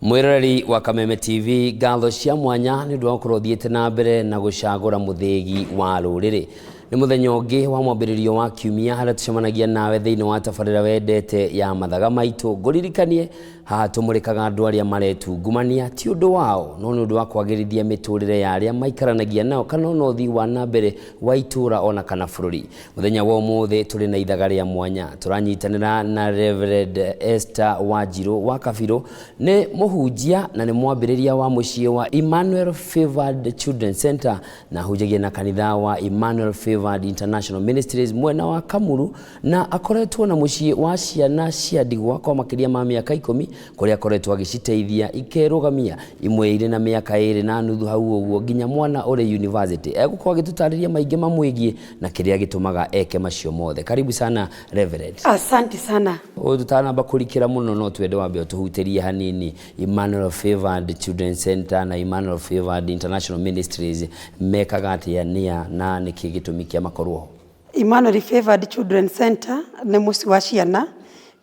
Mwĩroreri wa Kameme TV, ngatho cia mwanya nĩ ũndũ wa gũkorwo ũthiĩte na mbere na gũcagũra mũthĩgi wa rũrĩrĩ. Nĩ mũthenya ũngĩ wa mwambĩrĩrio wa kiumia harĩa tũcemanagia nawe thĩinĩ wa tabarĩra wendete ya mathaga maitũ. Ngũririkanie haha tũmũrĩkaga andũ arĩa maretungumania ti ũndũ wao no nĩ ũndũ wa kwagĩrithia mĩtũrĩre ya arĩa maikaranagia nao kana ona ũthii wa na mbere wa itũra ona kana bũrũri. Mũthenya wa ũmũthĩ tũrĩ na ithaga rĩa mwanya tũranyitanĩra na Reverend Esther Wanjirũ wa Kabirũ. Nĩ mũhunjia na nĩ mwambĩrĩria wa mũciĩ wa Emmanuel Favored Children Center na ahunjagia na kanitha wa Emmanuel Favored International Ministries mwena wa Kamuru, na akoretwo na mũciĩ wa ciana cia ndigwa kwa makĩria ma mĩaka 10 kũrĩa akoretwo agĩciteithia ikerũgamia, imwe irĩ na mĩaka 2.5 hau ũguo nginya mwana ũrĩ university. Egũkorwo agĩtũtarĩria maingĩ mamwĩgiĩ na kĩrĩa gĩtũmaga eke macio mothe. Karibu sana, Reverend. Asante sana. Ũyũ tũtanamba kũrikĩra mũno no twende wambe ũtũhutĩrie hanini Emmanuel Favored Children Center na Emmanuel Favored International Ministries mekaga atĩa, nĩa na nĩkĩ gĩtũmi kĩa makorwo ho? Emmanuel Favored Children Center nĩ mũciĩ wa ciana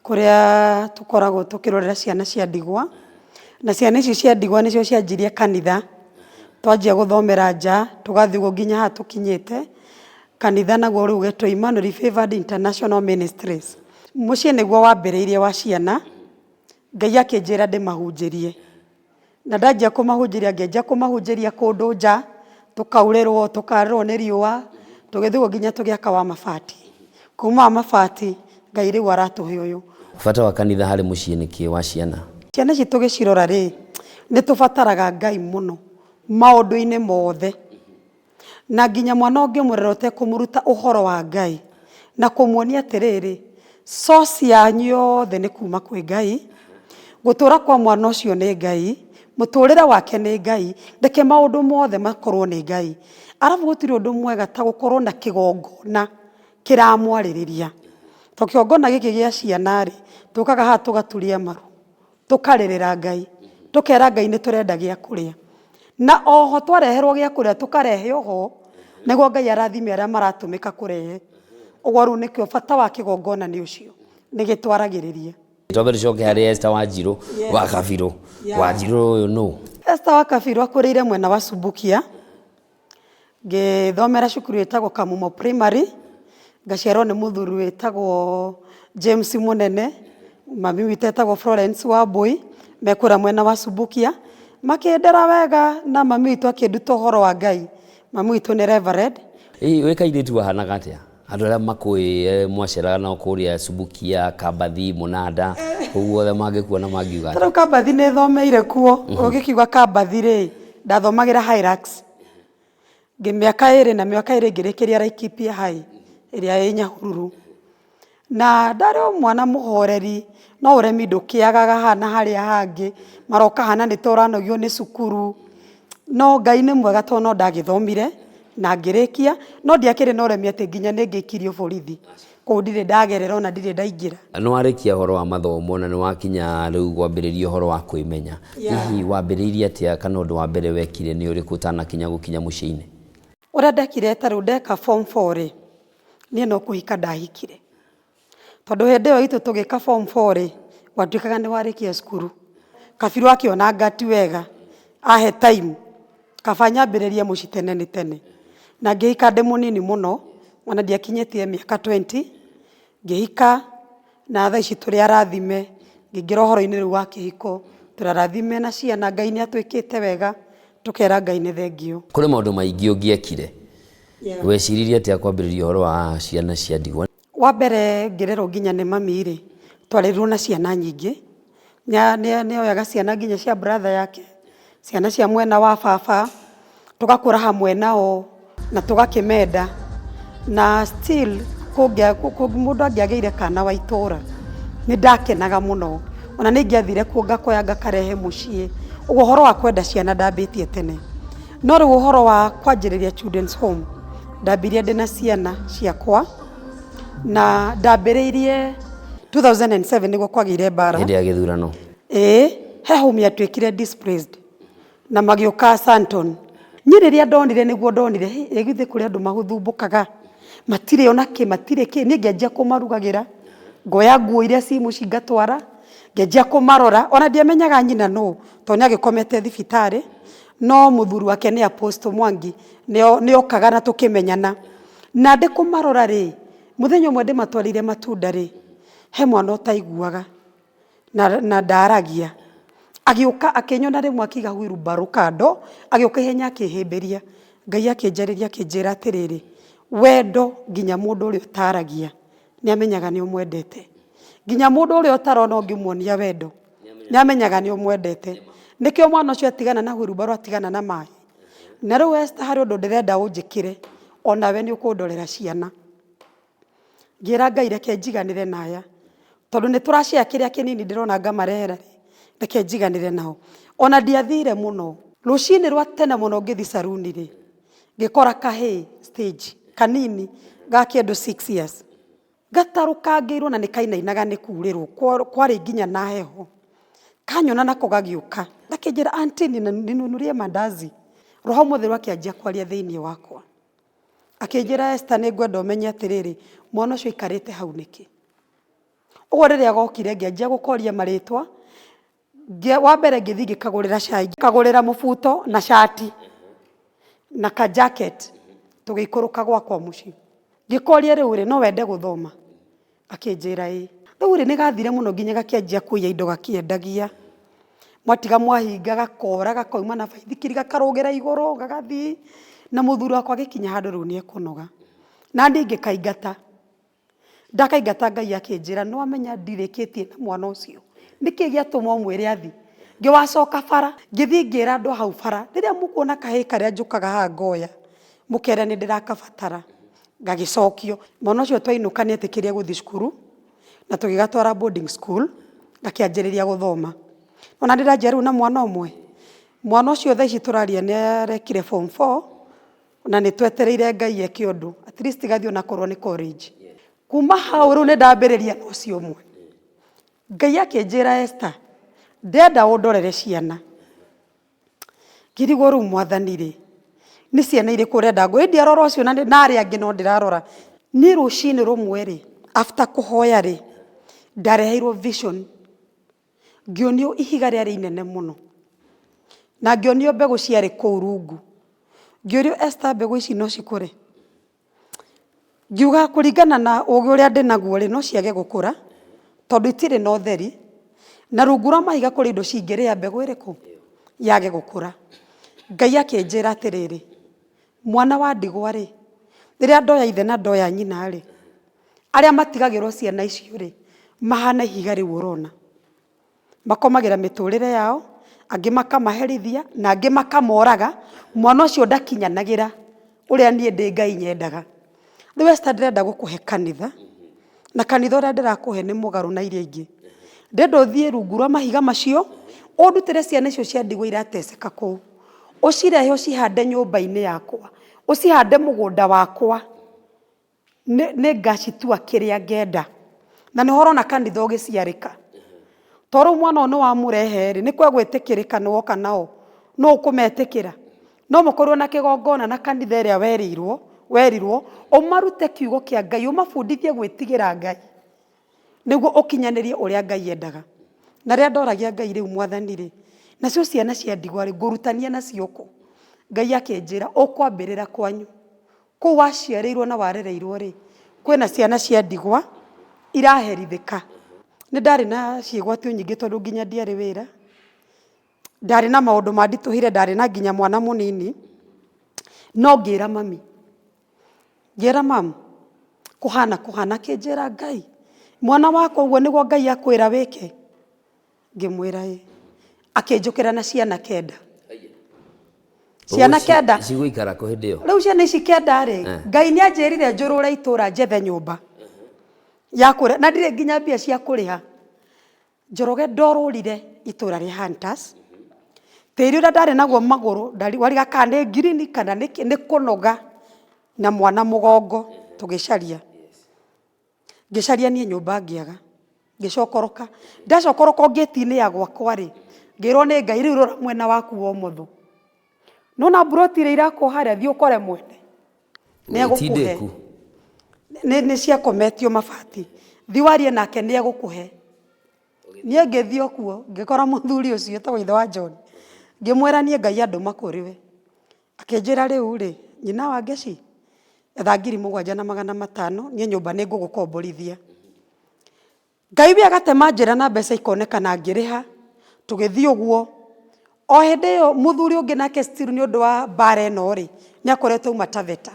kũrĩa tũkoragwo tũkĩrorera ciana cia ndigwa, na ciana ici cia ndigwa nĩcio cianjirie kanitha. Twanjia gũthomera nja tũgathiĩ ũguo nginya haha tũkinyĩte. Kanitha naguo rĩu ũgetwo Emmanuel Favored International Ministries. Mũciĩ nĩguo wambĩrĩirie wa ciana, Ngai akĩnjĩra ndĩmahunjĩrie. Na ndanjia kũmahunjĩria ngĩanjia kũmahunjĩria kũndũ nja, tũkaurĩrwo, tũkarĩrwo nĩ riũa, tũgĩthiĩ ũguo nginya tũgĩaka wa mabati. Kuma wa mabati, Ngai rĩu aratũhe ũyũ. Bata wa kanitha harĩ mũciĩ nĩ kĩ wa ciana? Ciana ici tũgĩcirora rĩ, nĩ tũbataraga Ngai mũno maũndũ-inĩ mothe. Na nginya mwana ũngĩmũrera ũtekũmũruta ũhoro wa Ngai na kũmuonia atĩrĩrĩ, source yanyu yothe nĩ kuma kwĩ Ngai, gũtũra kwa mwana ũcio nĩ Ngai, mũtũrĩre wake nĩ Ngai, reke maũndũ mothe makorwo nĩ Ngai. Arabu gũtirĩ ũndũ mwega ta gũkorwo na kĩgongona kĩramwarĩrĩria. To kĩgongona gĩkĩ gĩa ciana rĩ, tũkaga haha tũgaturia maru. Tũkarĩrĩra Ngai, tũkera Ngai nĩ tũrenda gĩa kũrĩa. Na oho twareherwo gĩa kũrĩa tũkarehe oho nĩguo Ngai arathime arĩa maratũmĩka kũrehe. Ũguo rĩu nĩkĩo bata wa kĩgongona nĩ ũcio, nĩ gĩtwaragĩrĩria. Twambe tũcoke harĩ Esther Wanjirũ wa Kabirũ. Wanjirũ ũyũ nũ? Esther wa Kabirũ akũrĩire mwena wa Subukia. Ngĩthomera cukuru ĩtagwo Kamumo Primary, ngaciarwo nĩ mũthuri wĩtagwo James Mũnene, mami witũ etagwo Florence Wambũi, me kũrĩa mwena wa Subukia, makĩndera wega na mami witũ akĩnduta ũhoro wa Ngai. Mami witũ nĩ Reverend. Ĩ wĩ kairĩtu wahanaga atĩa? Andũ arĩa makũĩ mwaceraga nao kũrĩa Subukia, Kambathi, Mũnanda, kũu guothe mangĩkuona mangiuga atĩa? Ta rĩu Kambathi nĩ thomeire kuo, ũgĩkiuga Kambathi rĩ, ndathomagĩra Hilux. Mĩaka ĩrĩ na mĩaka ĩrĩ ngĩrĩkĩria Laikipia High ĩrĩa ĩ Nyahururu. Na ndarĩ o mwana mũhoreri, no ũremi ndũkĩagaga haha na harĩa hangĩ, maroka haha na nĩ ta ũranogio nĩ cukuru. No Ngai nĩ mwega tondũ no ndagĩthomire na ngĩrĩkia, no ndiakĩrĩ na ũremi atĩ nginya nĩ ngĩikirio borithi. Kũu ndirĩ ndagerera ona ndirĩ ndaingĩra. Nĩ warĩkia ũhoro wa mathomo na nĩ wakinya rĩu kwambĩrĩria ũhoro wa kwĩmenya. Hihi wambĩrĩirie atĩa kana ũndũ wa mbere wekire nĩ ũrĩkũ ũtanakinya gũkinya mũciĩ-inĩ? Ũrĩa ndekire ta rĩu ndeka form four rĩ, niĩ no kũhika ndahikire. Tondũ hĩndĩ ĩyo itũ tũgĩka form four rĩ, gwatuĩkaga nĩ warĩkia cukuru. Kabirũ akĩona anga ti wega, ahe time, kaba nyambĩrĩrie mũciĩ tene nĩ tene. Na ngĩhika ndĩ mũnini mũno, ona ndiakinyĩtie mĩaka twenty, ngĩhika na thaa ici tũrĩ arathime, ngĩingĩra ũhoro-inĩ rĩu wa kĩhiko, tũrĩ arathime na ciana, Ngai nĩ atwĩkĩte wega, tũkera Ngai nĩ thengiũ. Kũrĩ maũndũ maingĩ ũngĩekire. Weciririe atĩa kwambĩrĩria ũhoro wa ciana cia ndigwa? Wa mbere ngĩrerwo nginya nĩ mami rĩ, twarerirwo na ciana nyingĩ. Nĩ oyaga ciana nginya cia brother yake, ciana cia mwena wa baba, tũgakũra hamwe nao na tũgakĩmenda. Na still mũndũ angĩagĩire kana wa itũra, nĩ ndakenaga mũno. Ona nĩ ingĩathire kuo ngakoya ngakarehe mũciĩ. Ũguo ũhoro wa kwenda ciana ndambĩtie tene. No rĩu ũhoro wa kwanjĩrĩria children's home, ndambirie ndĩna ciana ciakwa, na ndambĩrĩirie 2007 nĩguo kwagĩire mbara. Hĩndĩ ya gĩthurano. Ĩĩ, he home yatuĩkire displaced na magĩũka Sandton. Niĩ rĩrĩa ndonire nĩguo ndonire, hĩ, githĩ kũrĩ andũ magũthumbũkaga, matirĩ ona kĩ, matirĩ kĩ, niĩ ngĩanjia kũmarugagĩra, ngoya nguo iria ci mũciĩ ngatwara. Ngĩanjia kũmarora, ona ndiamenyaga nyina nũ, tondũ nĩ agĩkomete thibitarĩ, no mũthuri wake nĩ Apostle Mwangi, nĩ okaga na tũkĩmenyana. Na ndĩ kũmarora rĩ, mũthenya ũmwe ndĩmatwarĩire matunda rĩ, he mwana ũtaiguaga na ndaragia. Agĩũka akĩnyona rĩmwe akĩiga wheelbarrow kando, agĩũka ihenya akĩhĩmbĩria. Ngai akĩnjarĩria akĩnjĩra atĩrĩrĩ, wendo nginya mũndũ ũrĩa ũtaragia nĩ amenyaga nĩ ũmwendete. Nginya mũndũ ũrĩa ũtarona ũngĩmuonia wendo nĩ amenyaga nĩ ũmwendete. Nĩkĩo mwana ũcio atigana na wheelbarrow atigana na maĩ. Na rĩu Esther harĩ ũndũ ndĩrenda ũnjĩkĩre, onawe nĩ ũkũndorera ciana. Ngĩra Ngai reke njiganĩre na aya, tondũ nĩ tũra share kĩrĩa kĩnini ndĩrona ngamarehera rĩ, reke njiganĩre nao. Ona ndiathire mũno, rũcinĩ rwa tene mũno ngĩthiĩ saruni rĩ, ngĩkora kahĩĩ stage kanini ga kĩndũ 6 years. Gatarũkangĩirwo na nĩ kainainaga nĩ kurĩrwo, kwarĩ nginya na heho. Kanyona nako gagĩũka, gakĩnjĩra, "Auntie, ninunulie mandazi." Roho Mũtheru akĩanjia kwaria thĩiniĩ wakwa. Akĩnjĩra, "Esther, nĩ ngwenda ũmenye atĩrĩrĩ, mwana ũcio aikarĩte hau nĩkĩ?" Ũguo rĩrĩa gokire ngĩanjia gũkoria marĩtwa, wa mbere ngĩthiĩ ngĩkagũrĩra cai, ngĩkagũrĩra mũbuto na cati na ka jacket, tũgĩikũrũka gwakwa mũciĩ. Ngĩkoria, "Rĩu rĩ, no wende gũthoma?" Akĩnjĩra ĩĩ. Rĩu rĩ, nĩ gathire mũno nginya gakĩanjia kũiya indo gakĩendagia. Mwatiga mwahinga gakora gakauma na baithikiri gakarũgĩra igũrũ gagathiĩ. Na mũthuri wakwa agĩkinya handũ rĩu nĩ ekũnoga. Na niĩ ngĩkaingata. Ndakaingata Ngai akĩnjĩra, "Nĩ wamenya ndirĩkĩtie na mwana ũcio. Nĩkĩ gĩatũma ũmwĩre athiĩ?" Ngĩwacoka bara, ngĩthiĩ ngĩra andũ a hau bara, "Rĩrĩa mũkuona kahĩĩ karĩa njũkaga haha ngoya, mũkere nĩ ndĩrakabatara." Gagĩcokio. Mwana ũcio twainũka nĩ etĩkĩrire gũthiĩ cukuru, na tũgĩgatwara boarding school, gakĩanjĩrĩria gũthoma. Ona ndĩranjia rĩu na mwana ũmwe. Mwana ũcio thaa ici tũraria nĩ arekire form 4, na nĩ twetereire Ngai eke ũndũ. At least gathiĩ onakorwo nĩ college. Kuma hau rĩu nĩ ndambĩrĩria na ũcio ũmwe. Ngai akĩnjĩra, "Esther, ndĩrenda ũndorere ciana." Ngĩrigwo rĩu Mwathani rĩ, nĩ ciana irĩkũ ũrenda ngũ? Ĩĩ ndiarora ũcio na arĩa angĩ no ndĩrarora. Niĩ rũcinĩ rũmwe rĩ, after kũhoya rĩ, ndareheirwo vision. Ngĩonio ihiga rĩarĩ inene mũno. Na ngĩonio mbegũ ciarĩ kũu rungu. Ngĩũrio, "Esther, mbegũ ici no cikũre?" Ngiuga kũringana na ũgĩ ũrĩa ndĩnaguo rĩ, no ciage gũkũra, tondũ itirĩ na ũtheri, na rungu rwa mahiga kũrĩ indo cingĩrĩa mbegũ ĩrĩkũ yage gũkũra. Ngai akĩnjĩra atĩrĩrĩ, mwana wa ndigwa rĩ, rĩrĩa ndoya ithe na ndoya nyina rĩ, arĩa matigagĩrwo ciana icio rĩ, mahana ihiga rĩu ũrona. Makomagĩra mĩtũrĩre yao, angĩ makamaherithia, na angĩ makamoraga, mwana ũcio ndakinyanagĩra ũrĩa niĩ ndĩ Ngai nyendaga. Rĩu Esther ndĩrenda gũkũhe kanitha, na kanitha ũrĩa ndĩrakũhe nĩ mũgarũ na iria ingĩ. Ndĩrenda ũthiĩ rungu rwa mahiga macio, ũndutĩre ciana icio cia ndigwa irateceka kũu, ũcirehe ũcihande nyũmba-inĩ yakwa, ũcihande mũgũnda wakwa, nĩ ngacitua kĩrĩa ngenda. Na nĩho ũrona kanitha ũgĩciarĩka. To rĩu mwana ũyũ nĩ wamũrehe rĩ, nĩ kwegwĩtĩkĩrĩka nĩ woka nao, nũ ũkũmetĩkĩra? No mũkorwo na kĩgongona na kanitha ĩrĩa werirwo, ũmarute kiugo kĩa Ngai, ũmabundithie gwĩtigĩra Ngai, nĩguo ũkinyanĩrie ũrĩa Ngai endaga. Na rĩrĩa ndoragia Ngai rĩu Mwathani rĩ, nacio ciana cia ndigwa rĩ, ngũrutania nacio kũ? Ngai akĩnjĩra, ũkwambĩrĩra kwanyu. Kũu waciarĩirwo na warereirwo rĩ, kwĩna ciana cia ndigwa iraherithĩka. Nĩ ndarĩ na ciĩgwatio nyingĩ tondũ nginya ndiarĩ wĩra, ndarĩ na maũndũ manditũhĩire, ndarĩ na nginya mwana mũnini, no ngĩra mami, ngĩra mamu, kũhana kũhana, akĩnjĩra Ngai, mwana wakwa ũguo nĩguo Ngai akwĩra wĩke? Ngĩmwĩra ĩ. Akĩnjũkĩra na ciana 9. Ciana 9. Cigũikara kũ hĩndĩ ĩyo? Rĩu ciana ici 9 rĩ, Ngai nĩ anjĩrire njũrũre itũra njethe nyũmba ya kũrĩa, na ndirĩ nginya mbia cia kũrĩha. Njoroge ndorũrire itũra rĩa Hunters, tĩri ũrĩa ndarĩ naguo magũrũ, wariga kana nĩ ngirini kana nĩ kĩ, nĩ kũnoga na mwana mũgongo tũgĩcaria. Ngĩcaria niĩ nyũmba ngĩaga, ngĩcokoroka. Ndacokoroka o ngĩti-inĩ ya gwakwa rĩ, ngĩrwo nĩ Ngai rĩu rora mwena waku wa ũmotho. Nĩwona mburoti iria irakwo harĩa, thiĩ ũkore mwene. Nĩ egũkũhe. Nĩ ciakometio mabati. Thiĩ warie nake nĩ egũkũhe. Niĩ ngĩthiĩ o kuo, ngĩkora mũthuri ũcio wĩtagwo ithe wa John, ngĩmwĩra niĩ Ngai andũma kũrĩ we. Akĩnjĩra rĩu rĩ, nyina wa Ngeci, etha 7500, niĩ nyũmba nĩ ngũgũkomborithia. Ngai we agatema njĩra na mbeca ikonekana ngĩrĩha, tũgĩthiĩ ũguo. O hĩndĩ ĩyo mũthuri ũngĩ nake still nĩ ũndũ wa mbara ĩno rĩ, nĩ akoretwo auma Taveta.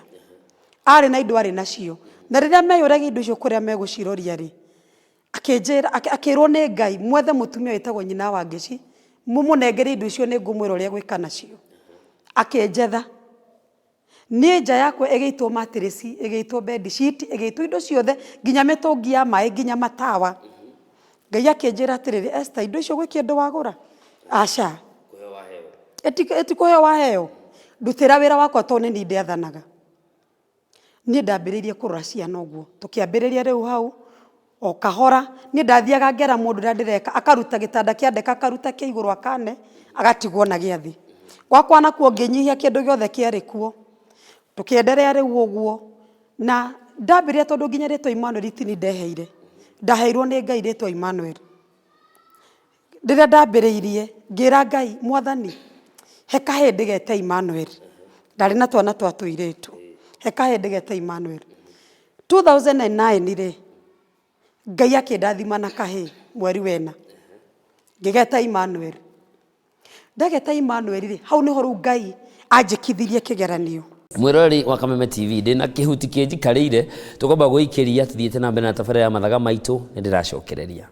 Arĩ na indo arĩ nacio. Na rĩrĩa meyũragia indo icio kũrĩa megũciroria rĩ, akĩnjĩra, akĩrwo nĩ Ngai mwethe mũtumia wĩtagwo nyina wa Ngeci, mũmũnengere indo icio nĩ ngũmwĩra ũrĩa egwĩka nacio. Akĩnjetha. Niĩ nja yakwa ĩgĩitwo matirĩci, ĩgĩitwo bed sheet, ĩgĩitwo indo ciothe, nginya mĩtũngi ya maĩ, nginya matawa. Ngai akĩnjĩra atĩrĩrĩ, Esther, indo icio gwĩ kĩndũ wagũra? Aca. Ĩtikũheo waheo? Ndutĩra wĩra wakwa tondũ nĩ niĩ ndĩathanaga. Niĩ ndambĩrĩirie kũrora ciana ũguo, tũkĩambĩrĩria rĩu hau, o kahora, niĩ ndathiaga ngera mũndũ ũrĩa ndĩreka, akaruta gĩtanda kĩa ndeka akaruta kĩa igũrũ akane, agatigwo na gĩa thĩ. Gwakwa nakuo ngĩnyihia kĩndũ gĩothe kĩarĩ kuo, tũkĩenderea rĩu ũguo, na ndambĩrĩria tondũ nginya rĩtwa Emmanuel ti niĩ ndeheire, ndaheirwo nĩ Ngai rĩtwa Emmanuel. Rĩrĩa ndambĩrĩirie, ngĩra Ngai, Mwathani, he kahĩĩ ndĩgete Emmanuel. Ndarĩ na twana twa tũirĩtu. He kahĩĩ ndĩgete Emmanuel. 2009 rĩ, Ngai akĩndathima na kahĩĩ mweri wena. Ngĩgeta Emmanuel. Ndageta Emmanuel rĩ, hau nĩho rĩu Ngai anjĩkithirie kĩgeranio. Mwĩroreri wa Kameme TV, ndĩna kĩhuti kĩnjikarĩire, tũkwamba gũikĩria tũthiĩte na mbere na tabarĩra ya mathaga maitũ, nĩ ndĩracokereria.